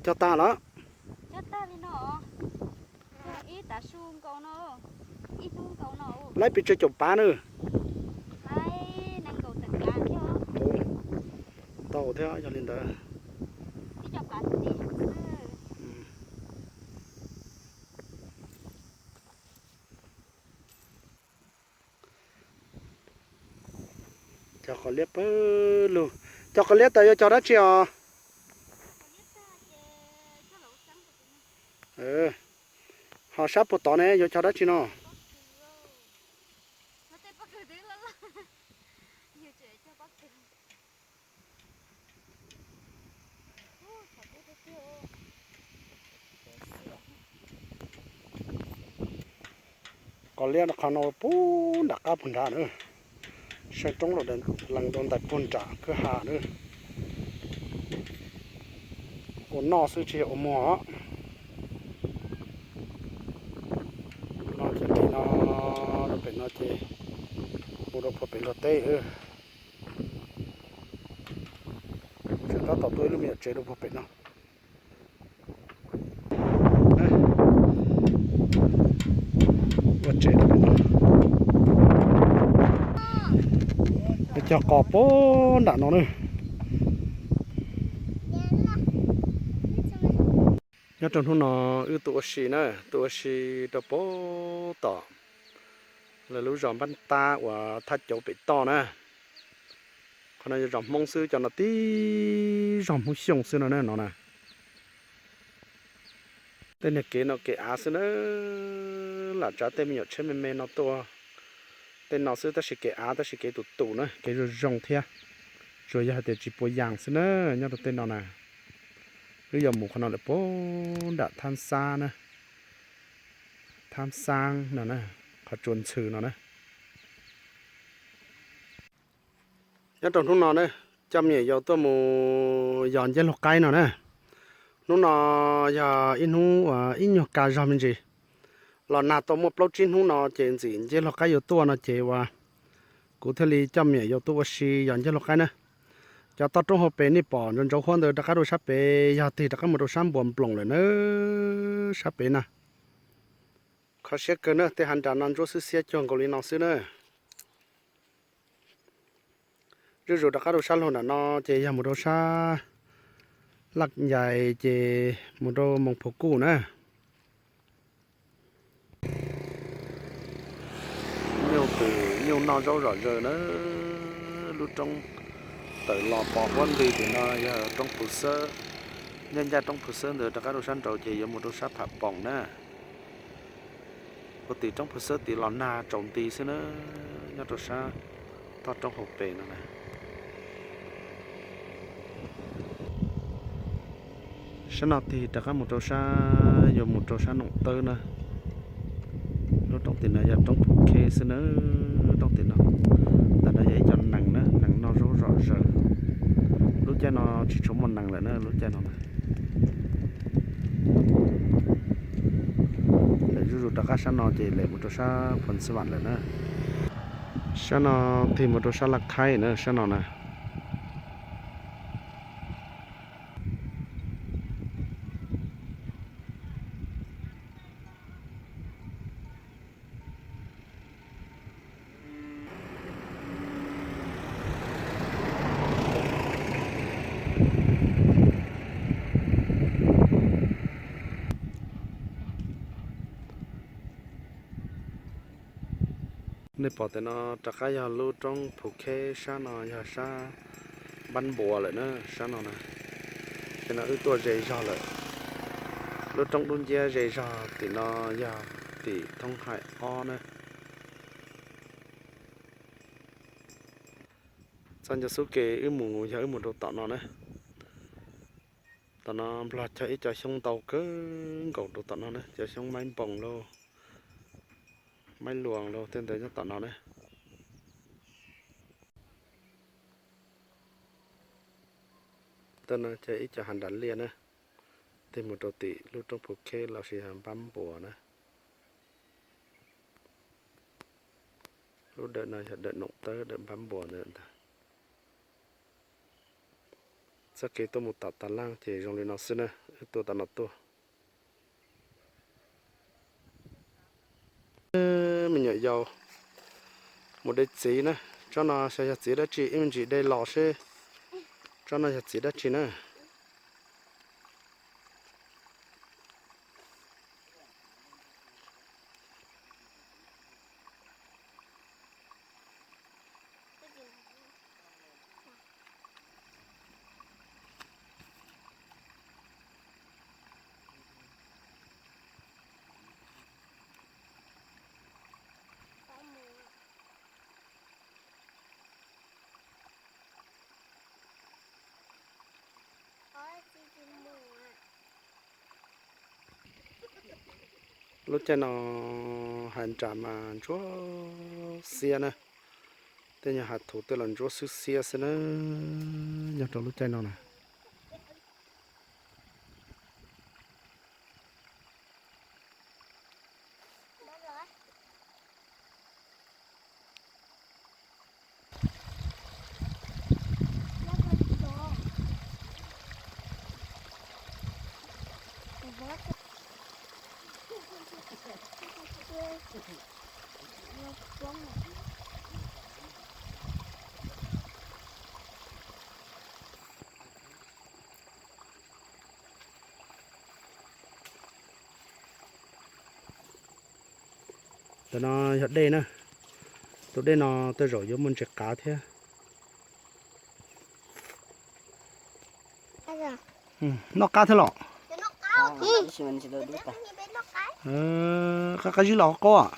Cog tas lawm. Laib pes tsawg caum pav na? Ntau thiab yog li ntawd. Cog qos liab pawg lug. Cog qos liab tas yuav cog dab tsi os? Ho sab puag tod ne yuav cog dab tsi no? Qos liab qhov no puag nram qab puag nrad na. Saib roob los lees rau ntais puag nram kwj ha na. Ua noj xwb tsis yog ua muag os. No ces pem no, rau pem no ces mus rau puag pem Luag teb. Tseem tab tom tua ib lub me nyuam tsev rau puag pem no. Ua tsev rau pem no. Cog qos puag nram no na. Nyob rau hnub no wb tuaj ua si na, tuaj ua si rau puag tom Lawv lub zos Npab Tab uas thaj cauv pem toj na. Qhov no yog zos Hmoob xwb, cov no tib zos Hmoob Xyooj xwb no na no na. Tej niag kev no kev av xwb na, lam tsav tej me nyuam tsheb me me no tuaj tej no xwb, tab sis kev av tab sis kev tus tus na, kev zoo zoo thiab. Tsuas yog hais tias tsis puas yas xwb na, nyob rau tej no na. Wb yuav mus qhov no lawm puag nram Thab Xab na, Thab Xab no na, qhov tsua ntxhw no na. Nyob rau hnub no na, coj me nyuam yaus tuaj mus yos nceb laug qaib no na. Hnub no yog ib hnub uas ib nyuag kaj zog me ntsis. Los nag tau muaj plaub tsib hnub no ces ntxim nceb laug qaib yuav tuaj no ces uas kuv thiaj li coj me nyuam yaus tuaj ua si yos nceb laug qaib na. Cov toj roob hauv pes nej pom ntsauv ntsauv huab ntawd rov qab rau sab pem, yog tig rov qab mus rau sab npuas nploos lawm na, sab pem na. Kho siab kawg na, tej hav nram no ntsuab xwb xiab cuag nkaus li no xwb na. Zuj zus rov qab rau sab laug nram no ces yog mus rau sab Laj Yais ces mus rau Moos Phuv Kuj na. Nyuj twm nyuj noj zaub zom zaws na. Lub roob tawm los pos huab ntws tim no yog roob Phuv Xab. Ncaj ncaj roob Phuv Xab ntawd rov qab rau sab nraud ces yuav mus rau sab Pham Poom na. Ua tim roob Phuv Xab tim los nag tsaus nti xwb na, nyob rau sab toj roob hauv pes no na. Sab no tig rov qab mus rau sab, yuav mus rau sab Noom Tawb na. Lub roob tim no yog roob Phuv Kheb xwb na, lub roob tim no. Ntawm no yog ib co nees na, nees noj zaub zom zaws. Lub caij no tsis tshua muaj nees lawm na, lub caij no na. Lawm zuj zus rov qab sab no ces lawm mus rau sab Phoos Xab Vam lawm na. Sab no tig mus rau sab Laj Khaib na, sab no na. Nej pom tim no rov qab yog lub roob Phuv Kheb, sab no yog sab Npab Npuas lawm na, sab no na. Ces no wb tuaj ze zog lawm. Lub roob dub nciab ze zog tim no yog tim thoob haim ob na. Txoj ncauj xub ke wb mus yog wb mus rau tom no na. Tom no Nplog cog ib co xyoob ntau kawg nkaus rau tom no na, cov xyoob maib npoos lauj, maib luas lauj, tej ntawd nyob tom no na. Tom no cog ib co hav nram liaj na, tig mus rau tim lub roob Phuv Kheb los sis yog Npab Npuas na. Lub dawm no yog dawm Noom Tawb, dawm Npab Npuas ntawd ntag. Txoj kev tuaj mus tom Tav Laaj ces zoo li no xwb na, wb tuaj tom no tuaj. Me nyuam yaus mus de txiv na, tsob no xyov yog txiv dab tsi, ib me ntsis de los seb tsob no yog txiv dab tsi na. Lub caij no hav nram mas ntsuab xiab na, tej nyuag hav thuv tej los ntsuab xwb xiab xwb na, nyob rau lub caij no na. Ntawm no yog dej na. Tus dej no tej zaum yuav muaj ntses qav thiab. Noj qab thiab los? Qab qab zib los qaub.